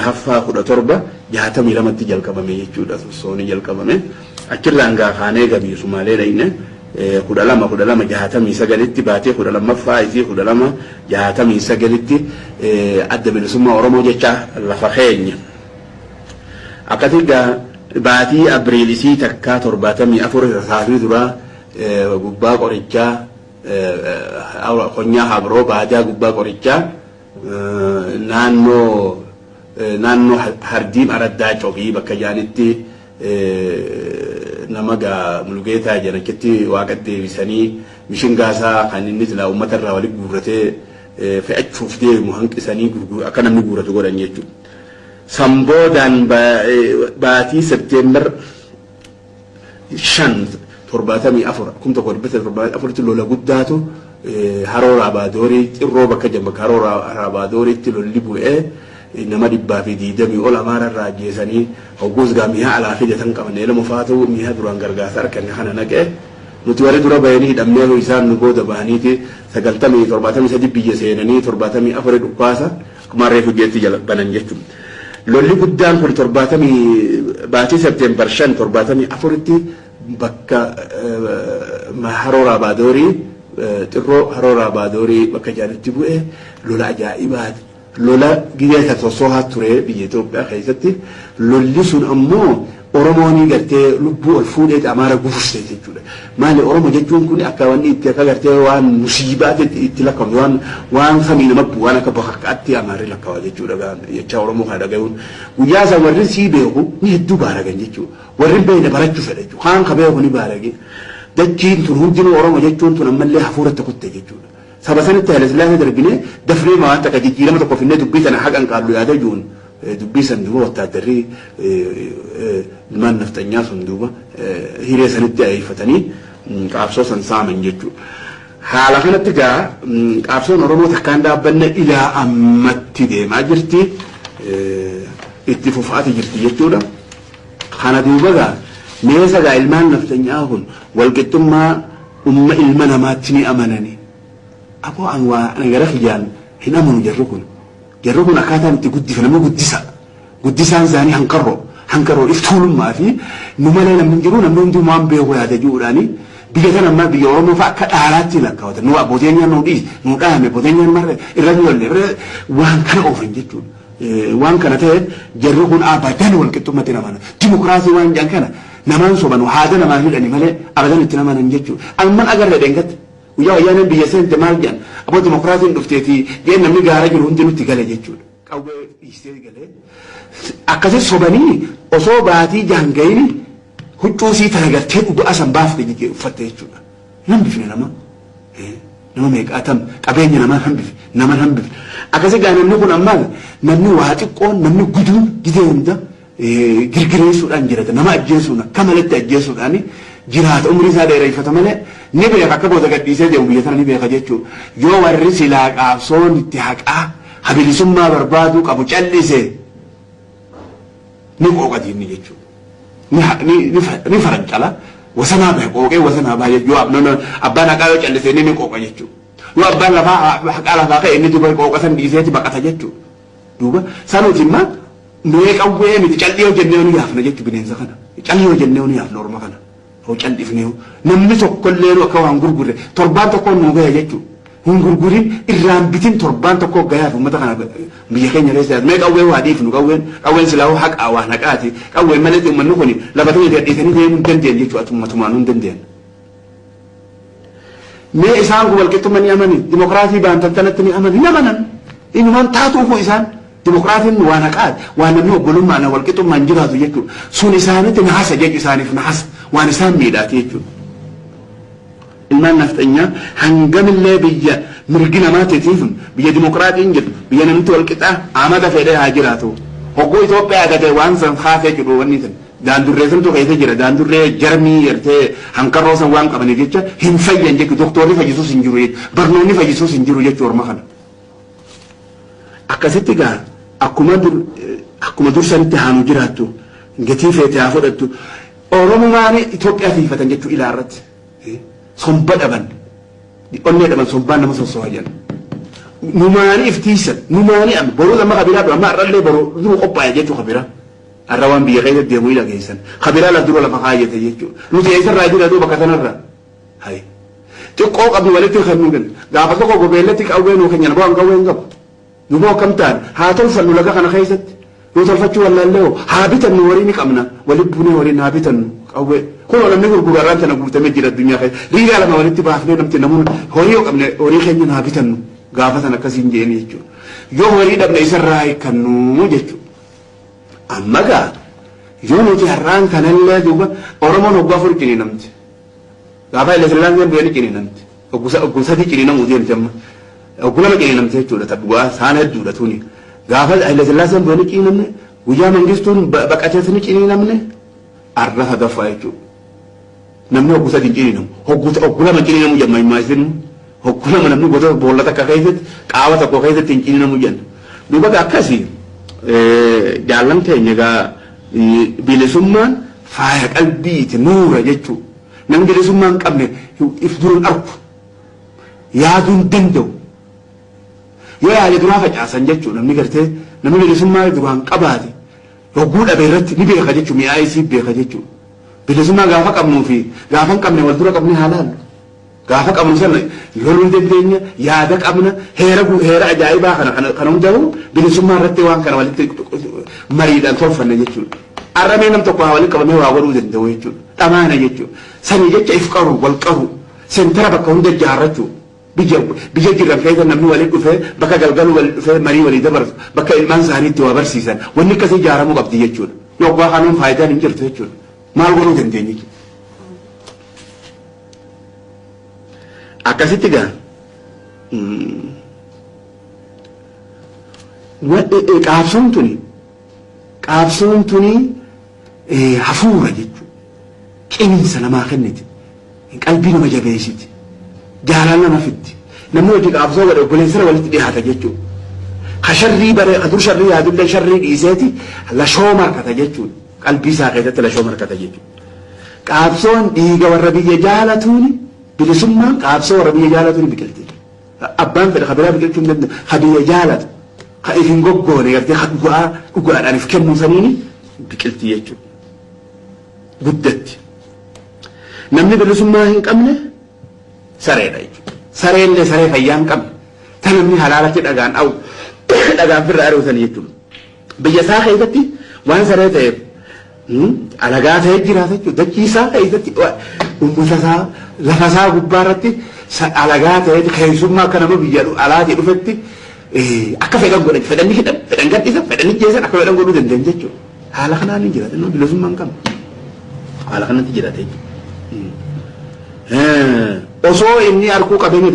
Jahaffaa 1762tti jalqabame jechuudha sossooni jalqabame. Achirraan gaa kaanee gabii Sumaalee dhayne 12 12 69tti baatee 12ffaa isii 12 69tti Adda Bilisummaa Oromoo jecha lafa keenya. Akkasii gaa baatii Abriilisii takkaa 74 rasaasni duraa gubbaa qorichaa konyaa Habroo baadaa gubbaa qorichaa naannoo Hardiim Araddaa Cobii bakka jaanitti nama gaa Mulugeetaa jedhan achitti waaqa deebisanii mishingaasaa kan inni silaa uummata irraa walitti guurratee fe'achuuf deemu hanqisanii akka namni guurratu godhan jechuudha. Sanboodaan baatii Septeembar 5 74 1974tti lola guddaatu Haroo Raabaadorii Xirroo bakka jedhamu bakka Haroo Raabadooriitti lolli bu'ee nama 120 ol Amaara irraa ajjeesanii hogguus gaa mi'a alaa fidatan qaban eelama faatu mi'a duraan gargaarsa arganne kana naqee nuti warri dura bahanii hidhamnee isaan nu booda bahaniiti sagaltamii 73 biyya seenanii 74 dhukkaasa akkuma reefu jeetti jala banan jechuudha. Lolli guddaan kun torbaatamii baatii Septeembar 5 74tti bakka Haroo Raabaadorii Xirroo Haroo Raabaadorii bakka jaanitti bu'e lola ajaa'ibaati. Lola gizee kan sossoohaa ture biyya Itoophiyaa keessatti lolli sun ammoo Oromoon gartee lubbuu ol fuudhee Amaara gufurse jechuudha. Maali, Oromo jechuun kun akka wanni itti akka gartee waan musiibaatti itti lakkaa'amu, waan samii nama bu'u, waan akka bakakkaatti Amaarri lakkaawa jechuudha jecha Oromoo kana dhagayuun. Guyyaa san warri sii beeku ni hedduu baaragan jechuudha. Warri hin beekne barachuu fedha jechuudha. Kaan ka beeku ni baarage. Dachiin tun hundinuu Oromo jechuun tun ammallee hafuuratti kutte jechuudha. Saba sanitti Haile Sillaasee darbinee dafnee waan takka jijjiirama tokko finnee dubbii tana haqan qaallu yaada jiruun dubbii san duuba wattaaddarri ilmaan nafxanyaa sun duuba hiree sanitti ayeeffatanii qaabsoo san saaman jechuudha. Haala kanatti gaa qaabsoon Oromoo takkaan dhaabbanne ilaa ammatti deemaa jirti. Itti fufaati jirti jechuudha. Kana duuba gaa meesa gaa ilmaan nafxanyaa kun walqixxummaa umma ilma namaatti ni amanani. Aboo, an waa ana gara kiyyaan hin amanu jarri kun. Jarri kun akkaataan itti guddifa nama guddisa. Guddisaan isaanii hanqarroo. Hanqarroo iftuulummaa fi nu malee namni hin jiru, namni hunduu waan beeku yaada jiruudhaani biyya tana ammaa biyya Oromoo fa'a akka dhaalaatti lakkaawatan. Nu abbooteen nu dhiis nu dhaame abbooteen marre irra nu lolle waan kana oofan jechuudha. Waan kana ta'e jarri kun abadan wal qixxummatti namana. Dimokiraasii waan jedhan kana namaan soban haada namaa hidhani malee abadan itti namanan jechuudha. Amman agarre dheengatti. Guyyaa wayyaaneen biyya seente maal jedhan, aboo dimokiraasiin dhufteeti jeen namni gaara jiru hundi nutti gale jechuudha. Qawwee dhiistee galee akkasi sobanii osoo baatii jahan gahini huccuu sii tana gartee dhugaa san baafte jijjee uffatte jechuudha. Hin hambifne nama. Nama meeqaatam qabeenya namaa hambifne, nama hambifne. Akkasi gaa namni kun ammaa namni waa xiqqoon namni guduun gidee hunda girgireessuudhaan jirata, nama ajjeesuun akka malatti ajjeesuudhaan jiraata, umrii isaa dheereffata malee ni beeka akka booda gadhiisee deemu biyya tana ni beeka jechuudha. Yoo warri silaa qaabsoon itti haqaa habilisummaa barbaaduu qabu callise ni qooqa diinni jechuudha. Ni farancala wasanaa bahe qooqee wasanaa bahe yoo abbaan haqaa yoo callise inni ni qooqa jechuudha. Yoo abbaan lafaa haqaa lafaa ka'e inni duba qooqa san dhiiseeti baqata jechuudha. Duuba sanuti immoo mee qawwee miti callii yoo jennee nu yaafna jechuudha bineensa kana. Callii yoo jennee nu yaafna orma kana. Yoo callifnee namni tokkollee nu akka waan gurgurre torbaan tokkoon nu gaya jechuudha. Hin gurgurin, irraan bitin, torbaan tokko gayaaf uummata kana biyya keenya keessa mee qawwee waa dhiifnu, qawween silaa haqaa waan haqaati, qawween malee uummanni kun lafa keenya gadhiisanii deemuu hin dandeenye jechuudha, ummatumaan hin dandeenye. Mee isaan kun walqixxummaa ni amani, dimokiraasii baantan tanatti ni amani, hin amanan. Inumaan taatuufu isaan dimokiraasiin waan haqaati, waan namni obbolummaan walqixxummaan jiraatu jechuudha. Sun isaanitti nahasa jechuudha, isaaniif nahasa waan isaan miidhaati jechuudha. Ilmaan nafxanyaa hangamillee biyya mirgi namaa teetiif biyya dimokiraatiin jedhu biyya namni walqixaa amata fedhee haa jiraatu. Hogguu Itoophiyaa gatee waan san kaasee jedhu wanni san. Daandurree santu keessa jira. Daandurree jarmii gartee hanqarroo san waan qabaniif jecha hin fayyan jechuudha. Doktorri fayyisuus hin jiru jechuudha. Barnoonni fayyisuus hin jiru jechuudha orma kana. Akkasitti gaa akkuma dur sanitti haanu jiraattu gatii feete haa fudhattu. Oromumaan Itoophiyaa tiifatan jechuu ilaa irratti. Somba dhaban. Onnee dhaban, sombaan nama sossoha jedhan. Numaanii iftiisan numaanii amma boruu amma kabiraa amma har'allee boruu duru qophaa'e jechuu kabiraa. Har'a waan biyya keessa deemu hin dhageessan. Kabiraa laf dura lafa kaayyate jechuudha. Nuti eessarraa jira duuba bakka sanarra. Hayi. Xiqqoo qabnu walitti kennuu kenna. Gaafa tokko gobeellatti qawwee nuu kennan bu'aan qawwee hin qabu. Nu boo akkam ta'an haa tolfannu laga kana keessatti. Yoo tolfachuu wallaallee hoo haa bitannu horii ni qabna. Walitti buunee horiin haa bitannu qawwee. Kunoo namni gurguru har'aan tana guutamee jira addunyaa keessa. Riigaa lama walitti baafnee namti namoonni horii yoo qabne horii keenya haa bitannu. Gaafa sana akkasiin jeeni jechuudha. Yoo horii dhabne isarraa hiikkannu jechuudha. Amma gaa yoo nuti har'aan kanallee duuba Oromoon hoggaa afur ciniinamti. Gaafa Haile Sillaaseen bu'ee ni ciniinamti. Oggu sadii ciniinamuu deemti amma. Oggu lama ciniinamti jechuudha ta dhugaa saan hedduudha tuni. Gaafa Haile Sillaaseen bu'ee ni ciniinamne guyyaa Mangistuun baqatees ni ciniinamne arra sadaffaa jechuudha. Namni hoggu sadii ciniinamu. Hoggu lama ciniinamu jedhama himaa isin. Hoggu lama namni gosa boolla takka keessatti qaawa tokko keessatti hin ciniinamu jenna. Duuba akkasii jaallan keenya egaa bilisummaan faaya qalbiiti nuura jechuudha. Namni bilisummaa hin qabne if dura hin argu. Yaaduu hin danda'u. Yoo yaade duraa facaasan jechuudha namni gartee namni bilisummaa duraan qabaate hogguu dhabe irratti ni beeka jechuudha mi'aa isii beeka jechuudha. Bilisummaa gaafa qabnuu fi gaafa hin qabne wal dura qabnee haa laallu. Gaafa qabnu sana loluu hin dandeenya, yaada qabna, heera heera ajaa'ibaa kana kana kana hundaa'u bilisummaa irratti waan kana walitti mariidhaan tolfanna jechuudha. Arramee nam tokko haa walitti qabamee waa godhuu danda'u jechuudha. Dhamaana jechuudha. Sanii jecha if qaru, wal qaru, sentara bakka hunda ijaarrachuu. Biyya biyya jiran keessa namni walitti dhufee bakka galgaluu walitti dhufee marii walii dabarsu bakka ilmaan isaanii itti waa barsiisan wanni akkasii ijaaramuu qabdi jechuudha. Yoo abbaa kanuun faayidaan hin jirtu jechuudha. Maal godhuu dandeenya jechuudha. Akkasitti gaa qaabsoon tuni qaabsoon tuni hafuura jechuudha. Qinsa namaa kenniti. Qalbii nama jabeessiti. Jaalala nama fiddi. Namni hojii qaabsoo godhe obboleessara walitti dhiyaata jechuudha. Ka sharrii bare ka dur sharrii yaadullee sharrii dhiiseeti lashoo markata jechuudha. Qalbii isaa keessatti lashoo markata jechuudha. Qaabsoon dhiiga warra biyya jaalatuuni bilisummaan qaabsoo warra biyya jaalatuuni biqilti. Abbaan fedhe ka biraa biqilchuu hin danda'u. Ka biyya jaalatu ka if hin goggoone gartee ka dhugaa dhugaadhaan if kennuu saniini biqilti jechuudha. Guddatti. Namni bilisummaa hin qabne sareedha jechuudha. Sareellee saree fayyaa hin qabne. Ta namni halaalatti dhagaan dha'u dhagaan firra ari'u sani jechuudha. Biyya isaa keessatti waan saree ta'eef alagaa ta'ee jiraata jechuudha. Dachii isaa keessatti uummata isaa lafa isaa gubbaa irratti alagaa ta'ee keessummaa akka nama biyya alaatii dhufetti akka fedhan godhan fedhan ni hidhan fedhan gadhiisan fedhan ni jeesan akka fedhan godhuu danda'an jechuudha. Haala kanaan ni jiraata inni bilisummaa hin qabne. Haala kanatti jiraata jechuudha. Osoo inni arguu qabeenya